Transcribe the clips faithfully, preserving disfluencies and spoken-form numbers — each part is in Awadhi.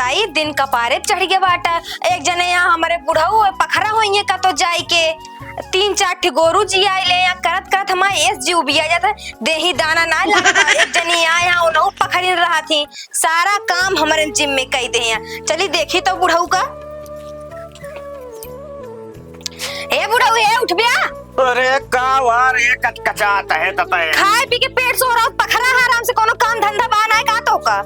आई दिन कपारे पे चढ़ गए बाटा। एक जने यहाँ हमरे बुढ़ऊ पखरा होइए कतो जाई के, तीन चार ठे गोरू जियाइले, यहाँ करत करत हमार एस जी उबिया जाता। देही दाना ना लगता। एक जनी यहाँ, यहाँ उनहु पखरिन रहत ही, सारा काम हमरे जिम्मे कई दे हैं। चली देखी तो बुढ़ऊ का। ए बुढ़ऊ, ए उठ बिया। अरे का वार, ए कचकचात है ततय। खाए पी के पेट सोरा, पखरा है आराम से, कोनो काम धंधा बा ना है का तो का?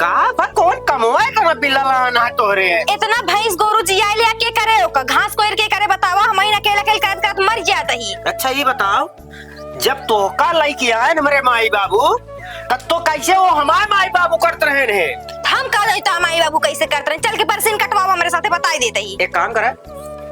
का बा, कौन कमवा है, कमा बिल्ला लाना है तोहरे? इतना भैंस गोरू जियाइले के करे ओका, घास कोयर के करे बतावा, हम ही अकेला अकेला करत करत मर जात ही। अच्छा ये बताओ, जब तोहका लइके आए न हमरे माई बाबू, तब तो कैसे वो हमार माई बाबू करत रहे ने? हम का जानी तो माई बाबू कैसे करत रहे? चल के बरसीन कटवाओ, हमरे साथे बताई देत ही। एक काम करा,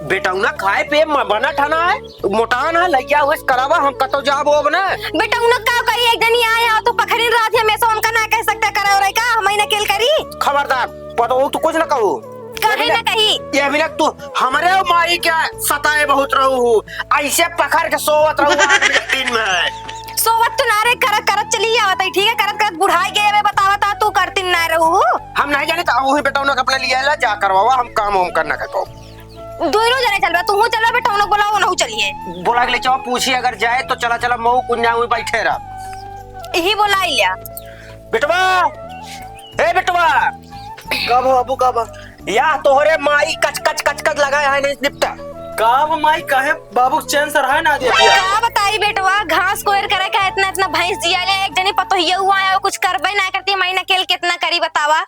बेटौना खाए पे म-, बना ठाना है, मोटान है, लइया हुए से करावा, हम कतो जाबो अब ना। बेटौना का करी, एक जनी आए हो तो पखरिन रहत है, हमेशा उनका ना कह सकता करे और का, हम ही ना केल करी। खबरदार, पतो हो तो कुछ ना कहू। काहे ना कही? ये भी ना तू हमरे माई के सताए बहुत रहू हूँ, ऐसे पकड़ के सोवत रहू आठ बजे दिन में। सोवत तो ना रे, करत करत चली आवत है, ठीक है, करत करत बुढ़ाई गए, अबे बतावा ता तू करती ना रहू। हम नहीं जाने तो वही बेटौना के अपने लिए ला जा करवावा, हम काम वाम करना कहतो। दोनों जने चलबा, तू हूँ चलबा, बेटौना बोलाओ ना चलिए। बोला के ले जाओ, पूछी अगर जाए तो चला चला मऊ कुंजा हुई बैठे रह। यही बोलाई लिया। बेटवा, ए बेटवा, का बा बाबू, का बा? या तोहरे माई कच कच कच कच लगा है नहीं निपटा। का बा माई, काहे बाबू चैन से रहा ना दिया? का बताई बेटवा, घास कोयर करे का इतना इतना भैंस जिया ले, एक जनी पतोहिया हुआ है, कुछ करबे ना करती, महीना केल कितना करी बतावा?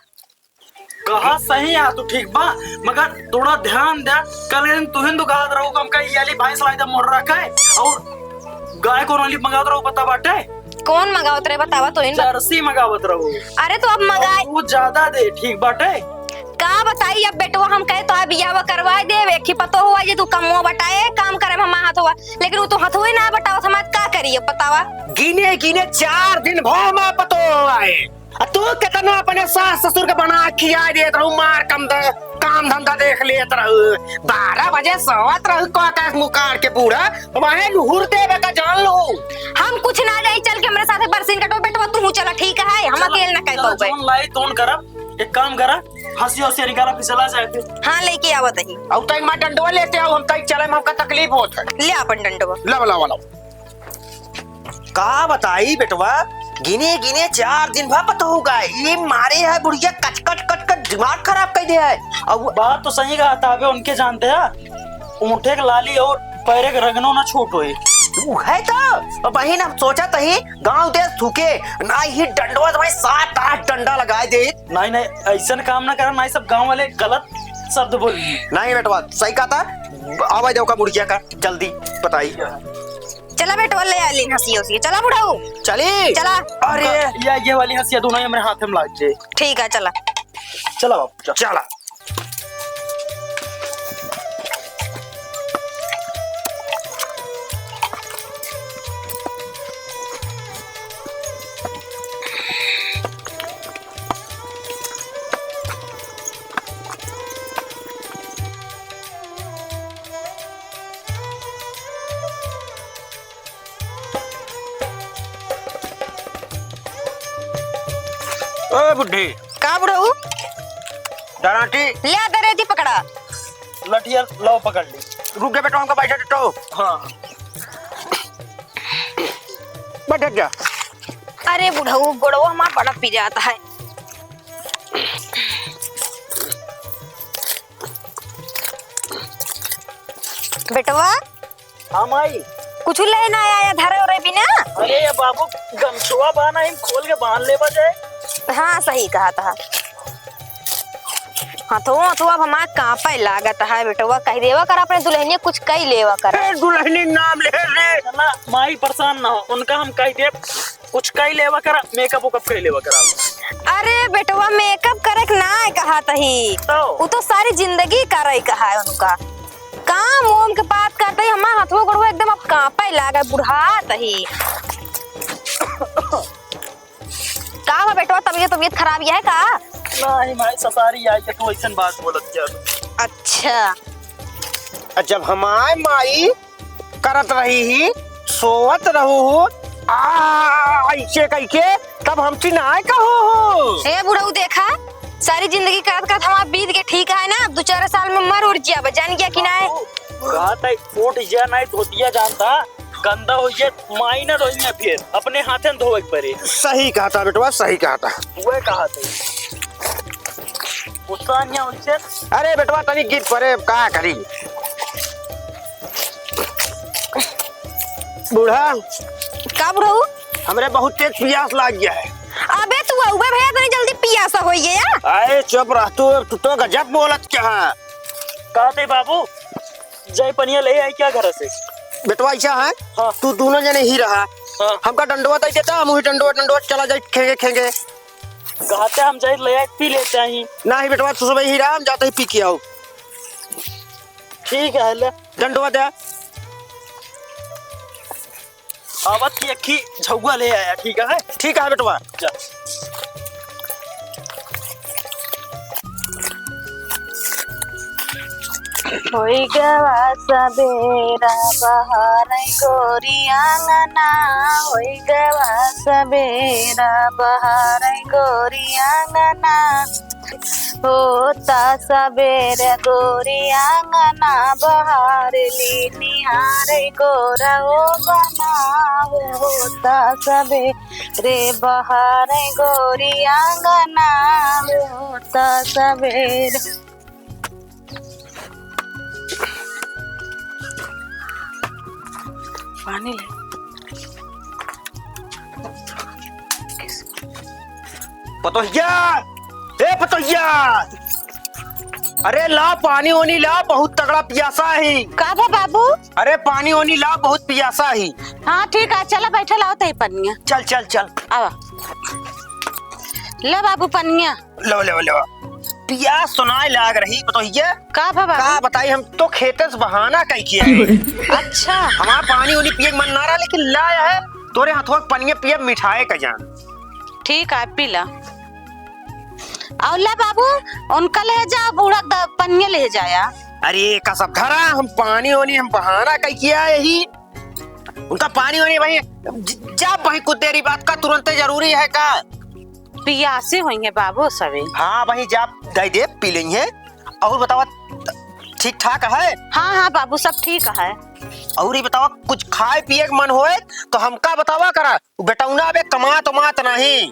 कहा सही है तू, ठीक बा, मगर थोड़ा ध्यान दे। कल दिन तुहिन तो कहत रहो, हमका ये वाली भैंस लाई दे मोर रखे, और गाय कौन वाली मंगावत रहो पता बाटे? कौन मंगावत रहे बतावा तो इन? जर्सी मंगावत रहो। अरे तो अब मंगाए। और वो ज्यादा दे, ठीक बाटे? का बताई अब बेटवा, हम कहे तो बियाह करवा दे, एक ही पतो हुआ जे तू कमवा बटाए, काम करे हम हाथ हुआ, लेकिन वो तो हथवे ना बटावत, हम का करी अब बतावा? गिने गिने चार दिन भर में पतो आए। आ तू कितना अपने सास ससुर के बना खिया देत रहू, मार कम द-, काम धंधा देख लेत रहू। बारह बजे सोवत रहू, का का मुकार के बूढ़ा, वहे लुहुर देवे का जान लू। हम कुछ ना जाई, चल के हमरे साथे बरसीन कटो, बेटवा तू चला, ठीक है, हम चला, अकेले ना कह चला, पाऊबे। जौन लाई तौन करब, एक काम करा, हंसी हंसी निकाला, फिर चला जाए फिर। हाँ, लेके आवत ही। अब तक माँ डंडवा लेते आओ, हम तक चले में हमका तकलीफ होत है। ले अपन डंडवा। लाओ, लाओ, लाओ। का बताई बेटवा, गिने गिने चार दिन भा पतोहू का, ये मारे है बुढ़िया कच कच कच कच दिमाग खराब कर दे है। अब बात तो सही कहा था, अबे उनके जानते हैं, ऊँटे के लाली और पैरे के रंगनो ना छूट होए। उ है तो, अब बहिन हम सोचा तही गाँव देश थूके, ना ही डंडवा तो भाई सात आठ डंडा लगाए दे। नहीं नहीं, ऐसन काम ना करा, ना ही सब गाँव वाले गलत शब्द बोली। नहीं बेटवा, सही कहा था, आवा जाओ का बुढ़िया का, जल्दी बताई। चला बेटवा, ले आ लीन हंसी हंसी। चला बुढ़ऊ। चली। चला। अरे। या, ये वाली हंसिया दोनों ही हमरे हाथ में लाग जाए। ठीक है, चला। चला बाबू, चला। चला। ओ बुढ़ी। का बुढ़ऊ? डराटी। ले आ, दरेती पकड़ा। लठिया लाओ, पकड़ ली। रुक जा बेटा, हमका बैठे दे तो। हाँ। बैठ जा। अरे बुढ़ऊ, गोड़वा हमार बड़ा पिरात है। बेटवा। हाँ माई। कुछ ले ना आया, धरे उरे बिना? अरे ये बाबू, गमछुआ बाना, हम खोल के बांध लेबा जाए। हाँ, सही कहा था। हाँ तो, तो अब हमार कांपे लागत है बेटवा, कह देवा कर अपने दुल्हनिया कुछ कई लेवा कर। ए, दुल्हनी नाम ले रे। ना माई, परेशान ना हो, उनका हम कह देब कुछ कई लेवा करा, मेकअप वेकअप कई लेवा करा। अरे बेटवा, मेकअप करे के ना कहा तही। तो? उ तो सारी जिंदगी करे कहा है उनका। काम वाम के बात करते ही हमार हथवा गोड़वा एकदम अब कांपे लागे, बुढ़ात ही। का बा बेटवा, तबीयत, तबीयत खराब है का? नहीं माई, ससारी आई के तू ऐसन बात बोलत जा। अच्छा। आ जब हमार माई करत रही ही, सोवत रहू हो, आ, ऐसे कह के, तब हमसे ना कहो हो। ए बुढ़ऊ, देखा, सारी जिंदगी कहत कहत हमार बीत के ठीक है ना, अब दू चार साल में मर उड़ जिया, जान गया कि ना? बाबू, कहत है, उठ जा, नहीं धोतिया जानता, गंदा हो जाए, माई ना धोइया फिर, अपने हाथे न धोवे के पड़े। सही कहता बेटवा, सही कहता। वह कहत है। गुस्सा नहीं होइसे। अरे बेटवा, तनी गिर पड़े, का करी? बूढ़ा। का बुढ़ऊ? हमरे बहुत तेज पियास लाग गया है। अबे तू अउबे भैया, तनी जल्दी पियासा होई गया। अरे चुप रह तू, तू तो गजब बोलत क्या है? कहते बाबू, जाई पनिया ले आई क्या घर से? बेटवा ऐसा है, हाँ। तू दोनों जने ही रहा। हाँ। हमका डंडवा दे देता, हम वही डंडवा, डंडवा चला जाए खेंगे, खेंगे। कहते हम जाए ले आए, पी लेते हैं। नहीं बेटवा, तू सुबह ही रहा, हम जाते ही पी के आओ। ठीक है, ले। डंडवा दे। आवत की अक्खी झउआ ले आया, ठीक है? ठीक है बेटवा। जा। होई गवा सबेरा बहारै गोरी आंगना, होई गवा सबेरा बहारै गोरी आंगना। होता सबेर गोरी आंगना बहार ली निहार गोरा ओ बना। होता सबेरे बहार गोरी आंगना, होता सबेर। पानी ले। पतोहिया, ए पतोहिया, अरे ला पानी ओनी ला, बहुत तगड़ा पियासा ही। का भा बाबू? अरे पानी ओनी ला, बहुत पियासा ही। हाँ ठीक है, चला बैठा, लाओ तही पनिया। चल चल चल। आवा, ले बाबू पनिया। लो, लो, लो। पियास सुनाए लाग रही, पतोहिया। का भा बाबू? का बताई, हम तो खेते से बहाना कई किया है। अच्छा। हमारा पानी उनी पिए के मन ना रहा, लेकिन लाया है, तोरे हथवा के पनिया पिया मिठाए का जान। ठीक है, पी ला। और ला बाबू, उनका ले जा, बूढ़ा द-, पनिया ले जाया। अरे, का सब धरा, हम पानी उनी, हम बहाना कई किया है ही। उनका पानी वानी वहीं ज-, जा वहीं कुछ देरी बाद का, तुरंते जरूरी है का? पियासे होइहैं बाबू सबे। हाँ, वहीं जा दे दे, पी लेइहैं। और बतावा, ठीक ठाक है? हाँ, हाँ बाबू, सब ठीक है। और ये बतावा, कुछ खाए पिए के मन होए तो हमका बतावा करा। उ बेटौना अबे कमात उमात नहीं।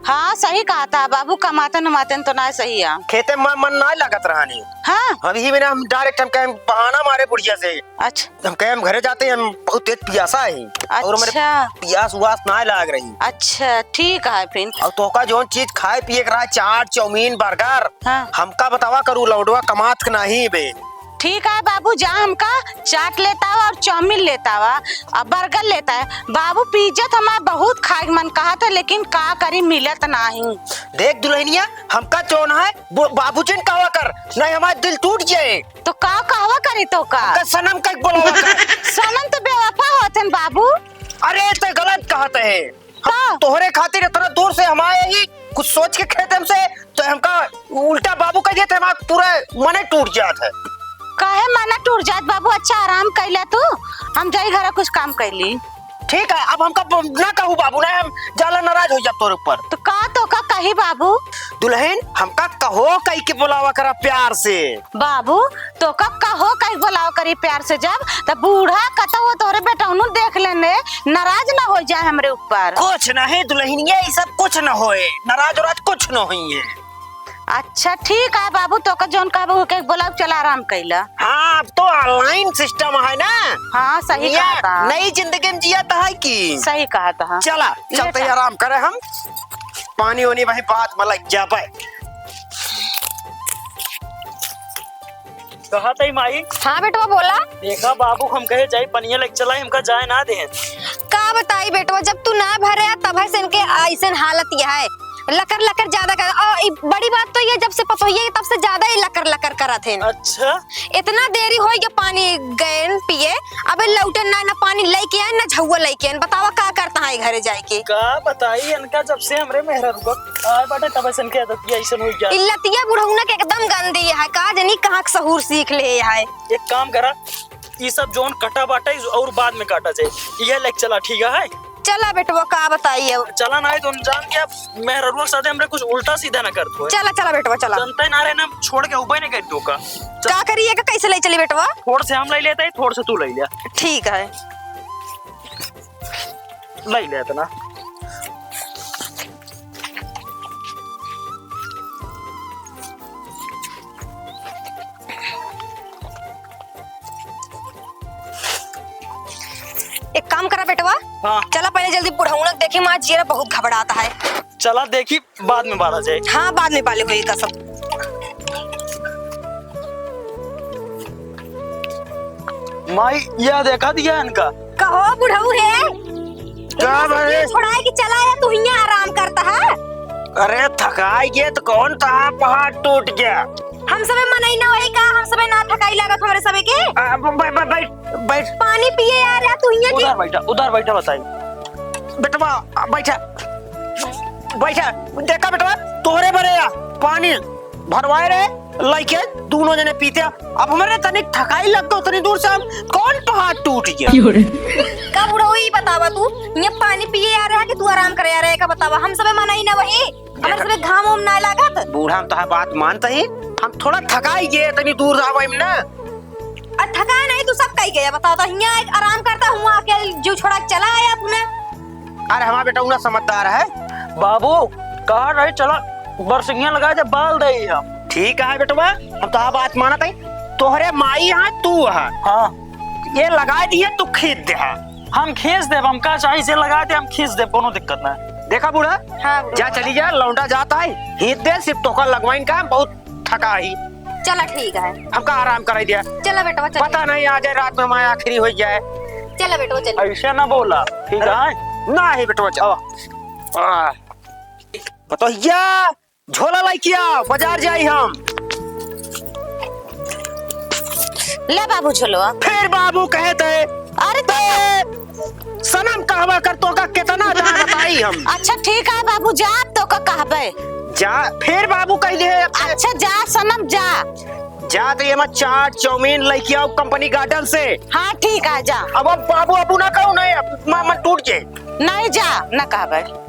हाँ, सही कहत ह बाबू, कमातन उमातन तो ना सही है। खेते में मन ना लागत रहनी। हाँ। अभी मैंने हम direct हम कहे बहाना मारे बुढ़िया से। अच्छा। हम कहे हम घरे जाते हैं, हम बहुत तेज पियासा है। और मेरे अच्छा। पियास उआस ना लाग रही। अच्छा, ठीक है फिर। और तोका जौन चीज खाए पिए के रहा, चाट, चाउमीन, burger, हाँ। हमका बतावा करू, लौंडवा कमात के नहीं बे। ठीक है बाबू, जा हमका चाट लेता आवा और चाउमीन लेता आवा और burger लेता है। बाबू, pizza तो हमार बहुत खाए के मन कहत है, लेकिन का करी, मिलत नाही। देख दुल्हनिया, हमका जौन है, बो-, बाबूजी ने कहवा कर, नहीं हमार दिल टूट जाए। तो का कहवा करी तो का? हमका सनम कह के बोलावा कर। सनम तो बेवफा होत हैं बाबू। अरे, तो गलत कहत है। का? तोहरे खातिर इतना दूर से हम आए ही, कुछ सोच के खेते हमसे, तो हमका उल्टा बाबू कह देते, हमारा पूरा मने टूट जात है। काहे मने टूट जात बाबू? अच्छा आराम कैला तू, हम जाई घरा कुछ काम कैली। ठीक है, अब हमका ब-, ना कहू बाबू, ना हम ज्यादा नाराज हो जाब तोरे ऊपर। तो का तोका कही बाबू? दुल्हन, हमका कहो कही के बुलावा करा प्यार से। बाबू, तोका कहो कही बोलाव करी प्यार से जब, त बूढ़ा कतौ तोहरे बेटौनू देख लेने, नाराज न होइ जाए हमरे ऊपर। कुछ नहीं दुल्हनिया, ई सब कुछ न होए, नाराज उराज कुछ न होइहैं। अच्छा ठीक है बाबू, तोका जौन कहबो के बोलाव, चला आराम कैला। हाँ, अब तो online system है ना। हाँ, सही कहत ह। नई जिंदगी में जियत है कि। सही कहत ह। चला, ले चलते ही चल। आराम करे हम। पानी ओनी वहीं बाद में लग जाबे। कहत है माई। हाँ बेटवा बोला। देखा बाबू, हम कहे जाई पनिया लेके चला, हमका जाए ना दे। का बताई बेटवा, जब तू ना भरे आ तब से इनके ऐसन हालत यह है, लकर लकर ज्यादा कर। और ई बड़ी बात तो ये जब से पतोहिया तब से ज्यादा ही लकर लकर करत हैं। अच्छा। इतना देरी होइ गया पानी गएन पिए, अबे लौटे ना, ना पानी लेके आए ना झउआ लेके आए। बतावा का करता है घरे जाए के। का बताई इनका, जब से हमरे मेहरा रुका आए बाटे तब से इनके आदत ये ऐसन होइ गया। ई लतिया बुढ़ौना के एकदम गंदी है, का जनी कहाँ के सहूर सीख ले है। एक काम करा, ई सब जौन कटा बाटे और बाद में काटा जाए, यह लेके चला, ठीक है? चला बेटवा, का बताई अब। चला, नाहीं तो जान के अब मेहररुआ के साथे हमरे कुछ उल्टा सीधा ना करत होए। चला, चला बेटवा, चला। जनते ना रहे ना, छोड़ के उबे नहीं कर दो का। चल। का करी, एका कैसे ले चली बेटवा? थोड़ से हम ले लेते हैं, थोड़ से तू ले ले। ठीक है। ले ले इतना। एक काम करा बेटवा, हाँ। चला पहले जल्दी बुढ़ौनक देखी, माँ जियरा बहुत घबरात है। चला देखी, बाद में बाला जाए। हाँ, बाद में बाले होई का सब। माई, यह देखा दिया इनका। कहो बुढ़ऊ है, का इनका भाई? सब छोड़ाए कि चला आया, तू हियाँ आराम करता है। अरे थकाई गए तो कौन था, पहाड़ टूट गया। हम सबे मनई ना होई का, हम सबे ना थकाई लागत हमरे सबे के। आ, ब-, ब-, ब-, बैठ, बैठ। पानी पिए आ रहा तू हियाँ की। उधर बैठा, उधर बैठा बताई। बेटवा, आ, बैठा, बैठा। देखा बेटवा, तोहरे बरे आ, पानी भरवाए रहे, लइके दूनो जने पीते। अब हमरे तनिक थकाई लग गो, तनी दूर से हम कौन पहाड़ टूट गया। का बुढ़ऊ ई बतावा तू, ये पानी पिए आ रहा कि तू आराम करे आ रहा है, का बतावा? हम सबे मनई ना वही, हमरे सबे घाम उम ना लागत। बूढ़ा, हम तोहार बात मानत ही, हम थोड़ा थकाई गए, तनी दूर आवे में ना। आ थका नहीं, तू सब कही गया, बताओ तो, हियाँ एक आराम करता हुआ, अकेल जीव छोड़ा के चला आया तूने। अरे हमार बेटौना समझदार है। बाबू, कहा रहे चला बरसिंगिया लगा दे, बाल दे हम। ठीक है बेटवा, हम तो बात मानत है। तोहरे माई है, तू है। हाँ। ये लगा दिए, तू खींच दे। हाँ। हम खींच देब, हम का चाही से लगा दे, हम खींच देब, कोनो दिक्कत ना। देखा बूढ़ा, हाँ, बूढ़ा। जा चली जा, लौंडा जाता है, खींच दे, सिर्फ तोका लगवाइन का, बहुत थका ही। चला ठीक है। हमका आराम कराई दिया। चला बेटवा, चल। पता नहीं आ जाए रात में हमारे आखिरी हो जाए। चला बेटवा, चल। ऐसे ना बोला, ठीक है? ना है बेटवा, चल। आ, आ। पतोहिया, झोला लाई किया, बाजार जाई हम। ले बाबू झोलवा। फिर बाबू कहे थे, अरे तो सनम कहवा कर, तोका कितना दान बताई हम। अच्छा ठीक है बाबू, जा तोका कहबे। जा, फिर बाबू कह दे। अच्छा जा सनम जा। जा तो ये मत चाट चाउमीन लेके आओ कंपनी गार्डन से। हाँ ठीक है जा। अब, अब बाबू अबू ना कहू नहीं, अब म-, मन टूट जाए। नहीं जा, ना कहबे।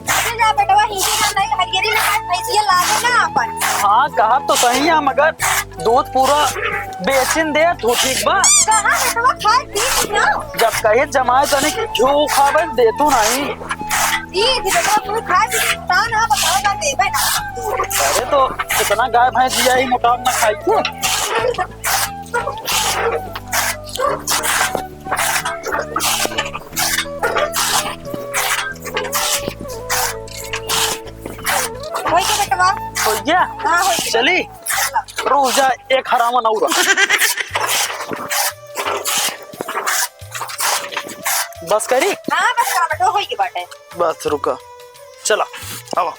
अरे जा बेटवा, हिंदी गाना ही हरियरी में आज भैंसिया लागे ना अपन। हाँ, कहा तो सही है, मगर दूध पूरा बेचिन दे तू, ठीक बा? कहाँ बेटवा, खाए पी कुछ ना। जब कहे जमाए तने कि घिउ खाबे, दे तू नहीं। ई थी बेटवा, तू खाए पी कुछ ना, बताओ ना, देबे ना। अरे तो कितना गाय भैंस जिया ही मोटाप ना खाई के। होई के बेटवा? होई गया? हाँ, होई गया। चली? रुक जा, एक हरावन और। बस करी? हाँ, बस कर बेटवा, होई के बाटे। बस रुका। चला, आवा।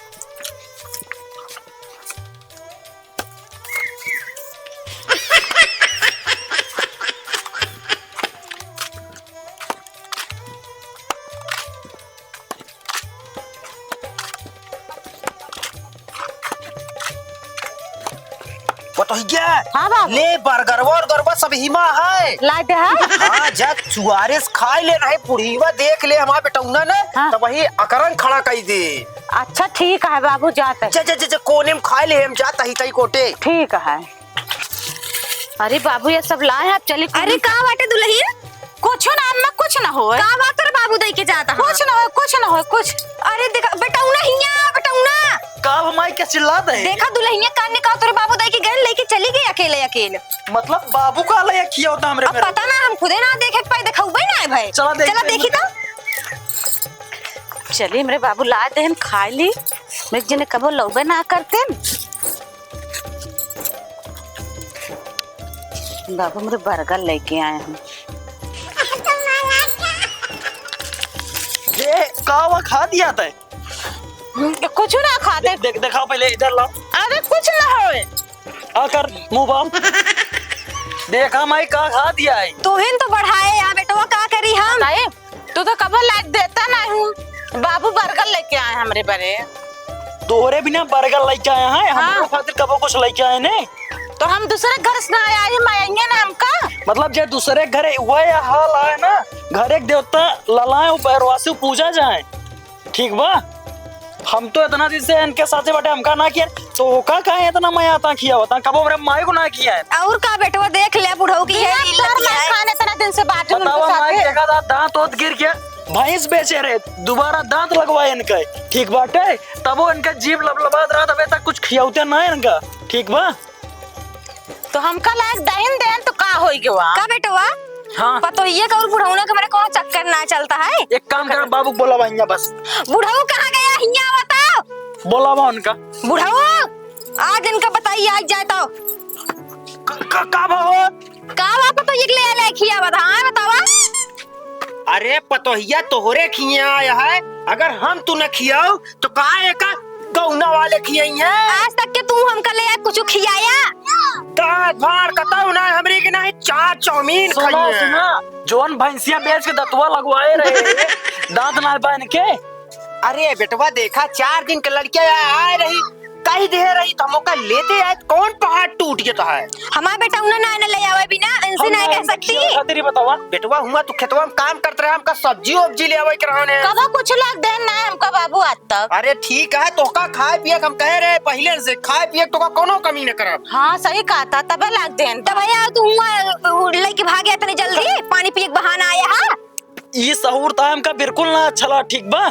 पतोहिया, हाँ बाबू। ले बर्गरवा उर्गरवा सब हिमा है। लाए दे है? हाँ, जा चुआरे से खाए ले, नहीं बुढ़ीवा देख ले हमार बेटौना ने, हाँ। तब वही अकरंग खड़ा कई दे। अच्छा ठीक है बाबू, जाते। जा, जा, जा, जा, कोने में खाए ले, हम जाता ही तई कोटे। ठीक है। अरे बाबू, ये सब लाए हैं, अब चली। अरे, का बाटे दुलहिन? कुछ ना अम्मा, कुछ ना होए। का बात तोर बाबू दई के जाता है? कुछ ना होए, कुछ ना होए, कुछ। अरे देखा, बेटौना हिया, बेटौना। का अब माई के चिल्ला दे? देखा दुलहिनिया कान ने कहा तोरे बाबू दई के गए, लेके चली गई अकेले, अकेले। मतलब बाबू का ले किया होता हमरे अब मेरे? पता ना, हम खुदे ना देखे के पाई, देखउबे ना है भाई। चला देख चला ले। देखी तो। चली, मेरे बाबू ला दे, हम खाए ली। मेरे जने कबो लौबे ना करते। बाबू मेरे बर्गर लेके आए हैं। ये का हुआ, खा दिया तय? कुछ ना खाते। देख, देख, देखाओ पहले, इधर लाओ। अरे कुछ ना होए। आकर मुंह बाम। देखा माई का खा दिया है। तू ही तो बढ़ाए या बेटवा, का करी हम? बताए, तू तो कबो लाइक देता नहीं हूँ। बाबू बर्गर लेके आए हमरे बरे। तोहरे बिना बर्गर लेके आए हैं, हाँ। हमरे खातिर कबो कुछ लेके आए ने? तो हम दूसरे घर से ना आए, आई मायंगे ना हमका। मतलब जे दूसरे घर है, वह या हाल आए ना, घर एक देवता ललाए, उ बैरवासी पूजा जाए। ठीक बा, हम तो इतना दिन से इनके साथे बाटे, हमका ना किया, तो ओका काहे इतना मया आता किया होता, कबो हमरे माई को ना किया है। और का बेटवा, देख ले बुढ़ऊ की है, बिना इल्लत तोर किया माई है। खान इतना दिन से बाटे उनके बतावा माई, साथे। देखा था दांत ओत गिर गया, भैंस बेचे रहे, दोबारा दांत लगवाए इनके, ठीक बाटे, तबो इनका जीभ लबलबात रहा, तबे तक कुछ खियावते ना इनका, ठीक बा। तो हमका लायक दहिन देन तो का होई गवा? का बेटवा? हाँ। पतोहिया का और बुढ़ौना के मारे कौनो चक्कर ना चलता है? एक काम करा, बाबू के बोलावा हियाँ बस। बुढ़ऊ कहाँ गया? हियाँ बताओ। बोलावा उनका। बुढ़ऊ, आज इनका बताई, आज जाए तो। क-, क-, का बा हो? का बा पतोहिया के ले आले खिया बता, हाँ बतावा। अरे पतोहिया तोहरे खिया आया है, अगर हम तू न खियाओ तो का एका गौना वाले खियाई है? आज तक के तू हमका ले आ कुछ खियाया? दांत फाड़ कतौ ना हमरी के नहीं, चार चाउमीन सुना, खाई है। सुना, जौन भैंसिया बेच के दतुआ लगवाए रहे, दांत ना बन के। अरे बेटवा देखा, चार दिन के लड़किया आ, आए रही, कही दे रही तो हम ओका लेते आए, कौन पहाड़ टूट गया तो है? हमार बेटा उन्हें ना, ना ले आवे बिना, इनसे हम ना ना कह इनका सकती। खियावे खातिर ही बतावा। बेटवा हुआ तू खेतवा में काम करत रहे, हमका सब्जी उब्जी ले आवे के रहने। कबो कुछ लाग देन ना हमका बाबू आज तक। अरे ठीक है, तोहका खाए पिए के हम कहे रहे पहिले से, खाए पिए के तोहका कोनो कमी न करब। हाँ, सही कहा था, तबे लाग देन। तब भैया तू हुआ, उ, लेके भागे इतने जल्दी, पानी पिए के बहाना आया है। ई सहूर था हमका बिल्कुल ना अच्छा लगा, ठीक बा?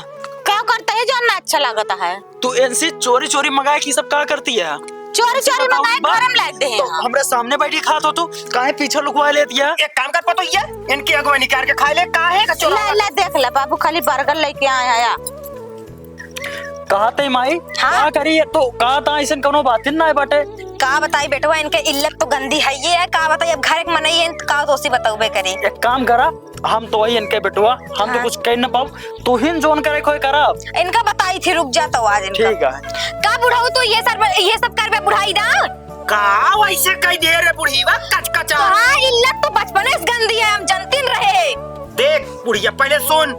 का करता है जो ना अच्छा लगता है? तू इनसे चोरी चोरी मंगाए की सब का करती है? चोरी चोरी बताओ मंगाए बा। घर में लाग दे तो हैं। हमरे सामने बैठी खात हो तू, काहे पीछे लुकवा लेती है? एक काम कर पतोहिया, इनकी अगुवाई निकाल के खा ले, काहे का चोरा ले, ले देख ले बाबू, खाली बर्गर लेके आया है। कहा ते माई, हाँ? का करी, ये तो कहा था, ऐसन कोनो बात ही ना बाटे। का बताई बेटवा, इनके इल्लत तो गंदी है ये है, का बताई, अब घर एक मनई है, का दोषी बताऊबे करी। एक काम करा, हम तो वही इनके बेटवा, हम तो हाँ। कुछ कह न पाऊ, तू ही जौन करे खोए करा। इनका बताई थी, रुक जा तो आज इनका। ठीक है। का बुढ़ऊ तू ये सब, ये सब करबे बुढ़ाई दा? का वैसे कह दे रे बुढ़ीवा, कचकचा। हाँ, इल्लत तो बचपने से गंदी है, हम जनती न रहे। देख बुढ़िया, पहले सुन,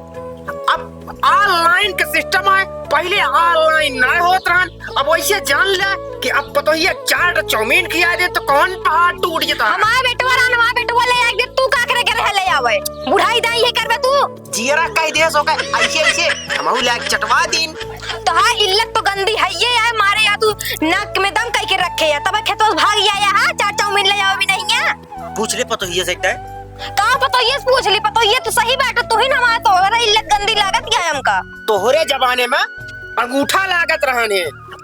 अब online के system है, पहले online ना होत रहन, अब वैसे जान ले कि अब पतोहिया चार ठो चाउमीन खिया दे तो कौन पहाड़ टूट जाता है? हमार बेटवा रहन, हमार बेटवा ले आए दे, तू का करे के रहे ले आवे? बुढ़ाई दाई ये करबे तू? जियरा कह दे सो के, ऐसे ऐसे हमहू ले चटवा दीन। तो हाँ, इल्लत तो गंदी है ये है, मारे या तू नाक में दम कह के रखे है, तब खेतों से भाग आया है, चार चाउमीन ले आवे भी नहीं है। पूछ ले पतोहिया से एकटा। का पतोहिया से पूछ ली? पतोहिया तू सही बात है, तू ही ना हमारा, तोहरा इल्लत गंदी लागत क्या है हमका? तोहरे जमाने में अंगूठा लागत रहने,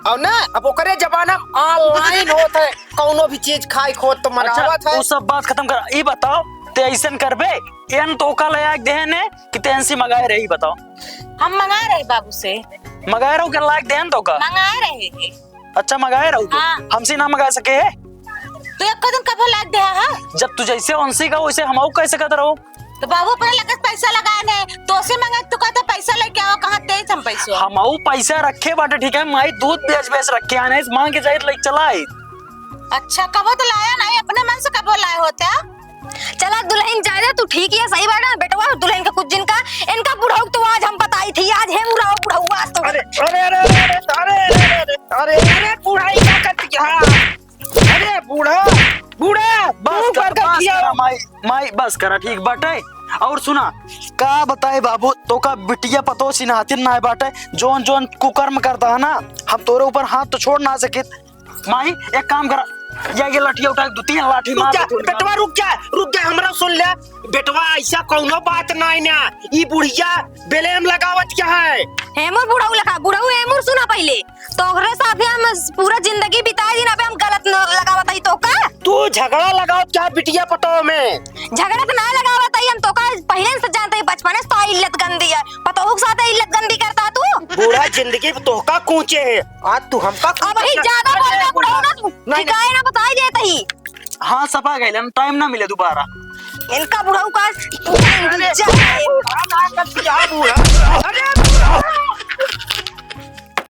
और ना अब ओकरे जमाना में online होत है, कौनो भी चीज खाए खोत तो अच्छा, मंगावत है। वो सब बात खत्म कर, ई बताओ ते ऐसन करबे, एन तो का ले आके देहने कि ते एनसी मंगाए रही, बताओ। हम मंगाए रहे बाबू से। मंगाए रहो के लायक देहन तो का? मंगाए रहे हैं। अच्छा, मंगाए रहू तू? हाँ। हमसे ना मंगा सके है? तू एको दिन कबो लाग दे हा? जब तू जैसे उनसे का वैसे हमहू कह सकत रहो। तो बाबू अपने लगत पैसा लगाए ने, तो से मंगा तू कहता पैसा लेके आओ, कहाँ दे हम पैसा? हमहू पैसा रखे बाटे, ठीक है, माई दूध बेच बेच रखे आने, मांग के जाइत लेके चला आई। अच्छा, कबो तो लाया नहीं, अपने मन से कबो लाए होते। चला दुल्हन जाए दे, तू ठीक है, सही बात है, बेटवा दुल्हन का कुछ जिनका, इनका बुढ़ऊ तो आज हम बताई थी, आज है बुढ़ऊ, बुढ़ऊ आज तो। अरे, अरे, अरे, अरे, अरे, अरे, अरे, अरे, अरे, बुढ़ाई का कर दिया? अरे बूढ़ा, बूढ़ा, बस तू कर, कर बस दिया। करा, माई, माई, बस करा, ठीक बाटे। और सुना, का बताए बाबू, तो का बिटिया पतो सिन्हातिन ना बाटे, जौन जौन कुकर्म करता है ना, हम तोरे ऊपर हाथ तो छोड़ ना सकित। माई, एक काम करा, या ये लठिया उठा, दो तीन लाठी रुक मार जा, दे तू। बेटवा रुक जा, रुक जा, हमरा सुन ले। बेटवा ऐसा कौनो बात नहीं ना, ई बुढ़िया बेलेम लगावत क्या है? हेमुर बुढ़ऊ लखा, बुढ़ऊ हेमुर सुना पहिले। तोहरे साथे हम पूरा जिंदगी बिताए दिन, अबे हम गलत न लगावत हई तो का? तू झगड़ा लगावत क्या बिटिया पतो में? झगड़ा तो ना लगावत हई हम तो का, पहिले से जानते ही बचपने से तो इल्लत गंदी है। पतोहू के साथ इल्लत गंदी करता तू? बूढ़ा जिंदगी में तोहका कूचे है, आज तू हमका अब ही ज्यादा बोल रहा बुढ़ऊ ना तू। नहीं, नहीं। ठिकाए ना बताई देत ही। हाँ, सफा गइल, हम टाइम ना मिले दोबारा। इनका बुढ़ऊ का अरे, जा। बूढ़ा ना कर दिया, बूढ़ा। अरे, बूढ़ा।